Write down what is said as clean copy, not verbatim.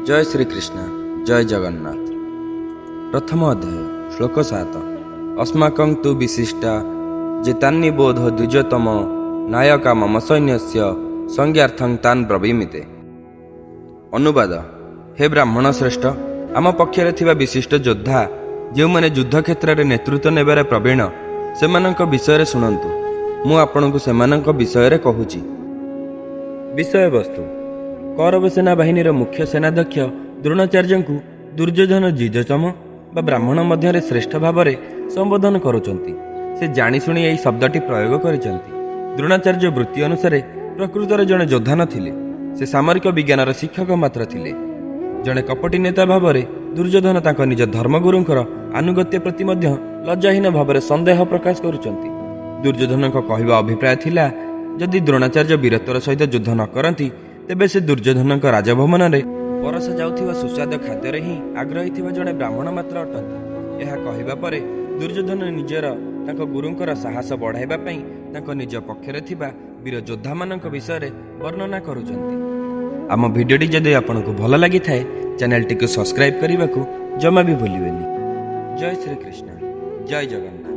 ଜୟ ଶ୍ରୀକୃଷ୍ଣ, ଜୟ ଜଗନ୍ନାଥ। ପ୍ରଥମ ଅଧ୍ୟାୟ, ଶ୍ଲୋକ 7। ଅସ୍ମାକଂ ତୁ ବିଶିଷ୍ଟା ଯେ ତାନ୍ନିବୋଧ ଦ୍ୱିଜୋତ୍ତମ ନାୟକା ମମ ସୈନ୍ୟସ୍ୟ ସଂଜ୍ଞାର୍ଥଂ ତାନ୍ ବ୍ରବୀମିତେ। ଅନୁବାଦ: ହେ ବ୍ରାହ୍ମଣ ଶ୍ରେଷ୍ଠ, ଆମ ପକ୍ଷରେ ଥିବା ବିଶିଷ୍ଟ ଯୋଦ୍ଧା, ଯେଉଁମାନେ ଯୁଦ୍ଧ କ୍ଷେତ୍ରରେ ନେତୃତ୍ୱ ନେବାରେ ପ୍ରବୀଣ, ସେମାନଙ୍କ ବିଷୟରେ ଶୁଣନ୍ତୁ। ମୁଁ ଆପଣଙ୍କୁ ସେମାନଙ୍କ ବିଷୟରେ କହୁଛି। ବିଷୟବସ୍ତୁ: କୌରବ ସେନା ବାହିନୀର ମୁଖ୍ୟ ସେନାଧ୍ୟକ୍ଷ ଦ୍ରୋଣାଚାର୍ଯ୍ୟଙ୍କୁ ଦୁର୍ଯ୍ୟୋଧନ ଦ୍ୱିଜୋତ୍ତମ ବା ବ୍ରାହ୍ମଣ ମଧ୍ୟରେ ଶ୍ରେଷ୍ଠ ଭାବରେ ସମ୍ବୋଧନ କରୁଛନ୍ତି। ସେ ଜାଣିଶୁଣି ଏହି ଶବ୍ଦଟି ପ୍ରୟୋଗ କରିଛନ୍ତି। ଦ୍ରୋଣାଚାର୍ଯ୍ୟ ବୃତ୍ତି ଅନୁସାରେ ପ୍ରକୃତରେ ଜଣେ ଯୋଦ୍ଧା ନଥିଲେ। ସେ ସାମରିକ ବିଜ୍ଞାନର ଶିକ୍ଷକ ମାତ୍ର ଥିଲେ। ଜଣେ କପଟୀ ନେତା ଭାବରେ ଦୁର୍ଯ୍ୟୋଧନ ତାଙ୍କ ନିଜ ଧର୍ମଗୁରୁଙ୍କର ଆନୁଗତ୍ୟ ପ୍ରତି ମଧ୍ୟ ଲଜ୍ଜାହୀନ ଭାବରେ ସନ୍ଦେହ ପ୍ରକାଶ କରୁଛନ୍ତି। ଦୁର୍ଯ୍ୟୋଧନଙ୍କ କହିବା ଅଭିପ୍ରାୟ ଥିଲା, ଯଦି ଦ୍ରୋଣାଚାର୍ଯ୍ୟ ବୀରତ୍ୱର ସହିତ ଯୁଦ୍ଧ ନ କରନ୍ତି, ତେବେ ସେ ଦୁର୍ଯ୍ୟୋଧନଙ୍କ ରାଜଭବନରେ ପରସା ଯାଉଥିବା ସୁସ୍ୱାଦୁ ଖାଦ୍ୟରେ ହିଁ ଆଗ୍ରହୀ ଥିବା ଜଣେ ବ୍ରାହ୍ମଣ ମାତ୍ର ଅଟନ୍ତି। ଏହା କହିବା ପରେ ଦୁର୍ଯ୍ୟୋଧନ ନିଜର ତାଙ୍କ ଗୁରୁଙ୍କର ସାହସ ବଢ଼ାଇବା ପାଇଁ ତାଙ୍କ ନିଜ ପକ୍ଷରେ ଥିବା ବୀର ଯୋଦ୍ଧାମାନଙ୍କ ବିଷୟରେ ବର୍ଣ୍ଣନା କରୁଛନ୍ତି। ଆମ ଭିଡ଼ିଓଟି ଯଦି ଆପଣଙ୍କୁ ଭଲ ଲାଗିଥାଏ, ଚ୍ୟାନେଲଟିକୁ ସବସ୍କ୍ରାଇବ୍ କରିବାକୁ ଜମା ବି ଭୁଲିବେନି। ଜୟ ଶ୍ରୀକୃଷ୍ଣ, ଜୟ ଜଗନ୍ନାଥ।